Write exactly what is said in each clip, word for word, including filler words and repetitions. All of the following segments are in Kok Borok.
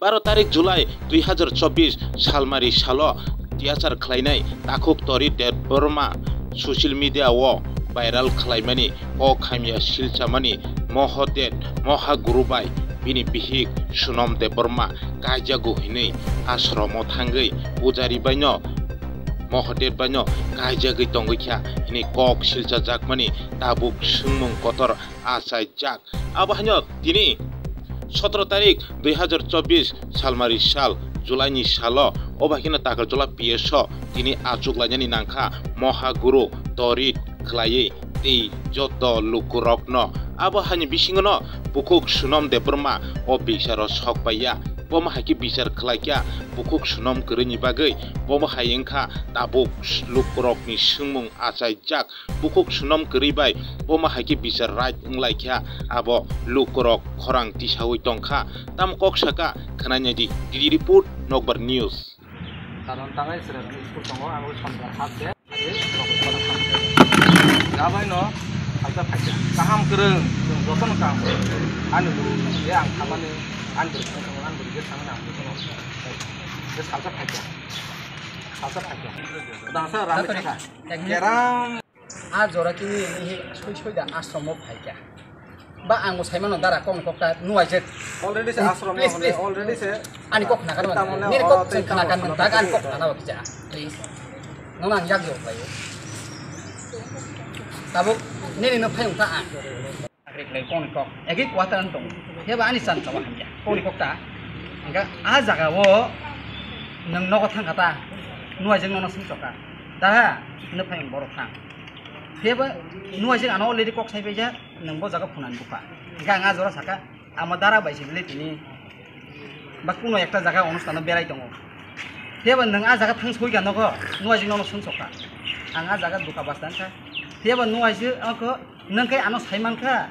Baro tarik July dui hazar chobbish salmari salo tiyachar khlainai takhuk Tori Debbarma social media o viral khlaimani kok hamya silchamani Mohodet Mohaguru bai bini bihik Sunom Debbarma kaijago hinwi ashromo thangwi pujari baino Mohodet baino kaijagwi tongwi kha hinwi kok silchajakmani tabuk swngmung kotor achaijak. Abo haino tini sotoro tarik dui hazar chobbish salmari sal, July ni salo, o bai kheno Takarjala P S o tini achuk lainani nangkha Mohaguru Torit khlaiwi tei joto lukurokno. Abo haini bisingono bukhuk Sunom Debbarma o bicharo sok paiya. Bomo hai khe bichar khlaikha bukhuk Sunom kwrwini bagwi. Bomo hai wngkha tabuk lukurokni swngmung achaijak. Bukhuk Sunom kwrwi bai bomo hai khe bichar right wnglaikha, abo lukurok khorang tisaui tongkha. Tamo kok saka khwnai naidi. D D report, Nokbar News. Karon tangai srepni school tongo, abo Chandra half day, abo rok khorang half day. Jabai no, halta phaikha. Kaham kwrwng, chwng jotono kaham kwrwng. Ani guru, ye ang thamani, ani guru, ani guru, ye thamani ang jotono. Ye salsa phaikha. Salsa phaikha. Dangsa rami sakha. Keram. A jora kini ini soi soi da ashromo phaikha. Ba ang bo saimano dara kok ni kokta nuaijak. Already se ashromo please, please. Already se. Ani kok khna kan. Tamone nini oro kok tei khna kan tamone tak ani kok khna ba kija. Please. Nono ang yak jok laio. Tabuk nini no phayung ta ang. Agri khlai kok ni kok. Egi quarter an tong. Heba ani chan chawa hamya. Kok ni kokta. Angka a jaga o nang nogo thang kata. Nuaijak nono sing choka. Daha no phayung borok thang. Phiyaba nuaijak ano already kok sai paijak, nwng bo jaga phunani bupha. Hingke ang ah jora saka, ama dara bai se bile tini. Ba kuno ekta jaga onustano berai tongo. Phiyaba nwng ah jaga thang soi ka nogo, nuaijak nono sung soka. Ang ah jaga bupha basta wngkha. Phiyaba nuaijak ako nwng khe ano sai mankha,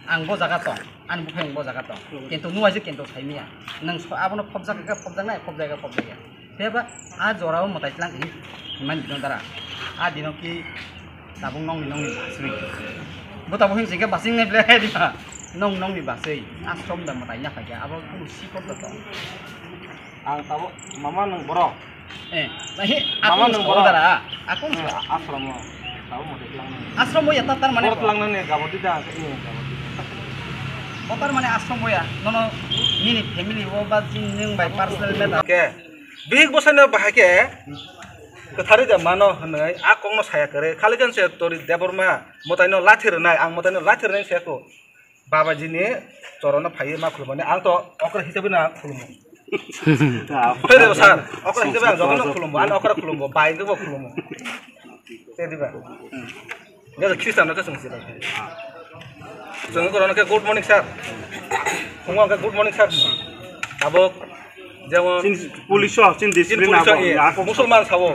ang bo jaga tong, ani buphai bo jaga tong. Kintu nuaijak kintu sai miya. Nwng so-, abono phobjak khe phobjak nai, phobjak khe phobjak ya. Phiyaba ah jora o mwtai tlang hi himani dino dara. Ah dino ki tabuk nongni nongni basui. Bo tabuk himsing khe basing nai ble hai dima. Nong nongni basui. Ashram da mwtai ya phaikha. Abo kunu sikon da tong. Ang tabuk mama nwng borok. Eh, nahi mama akung nwng sa borok. Dara. Akung sa. Eh, ashram o. Tabuk mwtai tlang nai. Ashram o ya ta tar mane borok tlang nai ne gabo di da. Bo tar mane ashram o ya. Nono nini family o ba jin nwng bai personal matter. Ke. Bihik bwsaino bahai khe kwtharwi de mano hwnwi a kokno saya kwrwi. Khali khe se Tori Debbarma mwtaino lathi rwnai, ang mwtaino lathi rwnai se kho. Babajini chorono phaiwi ma khulumani, ang to okra hisabe na khulumo. Tei de sir, okra hisabe ang jotono khulumo, ang okra khulumo, bai bo khulumo. Tei diba? Nggak ada Kristen, nggak ada Kristen. Chwng korona khe, "Good morning, sir." Phungo khe, "Good morning, sir." Abo jemon chini police o, chini chini discipline police o, abo, eh, ako Musulman sabo.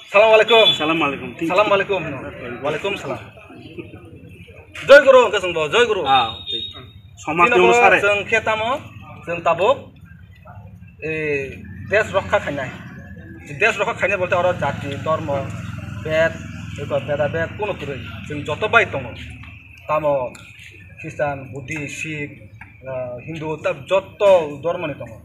"Salam alaikum." Salam alaikum. Salam alaikum. Walaikum salam. "Joy Guru," hwnkhe chwng bo, "Joy Guru." Ah, somaj ni onusare. Chwng khe tamo, chwng tabuk eh, desh rokha khainai. Desh rokha khainai bolte oro jati, dhormo, bed, eko beda bed, kono kwrwi. Chwng joto bai tongo. Tamo Christian, Buddhist, Sikh, ah, Hindu, ta joto dhormoni tongo.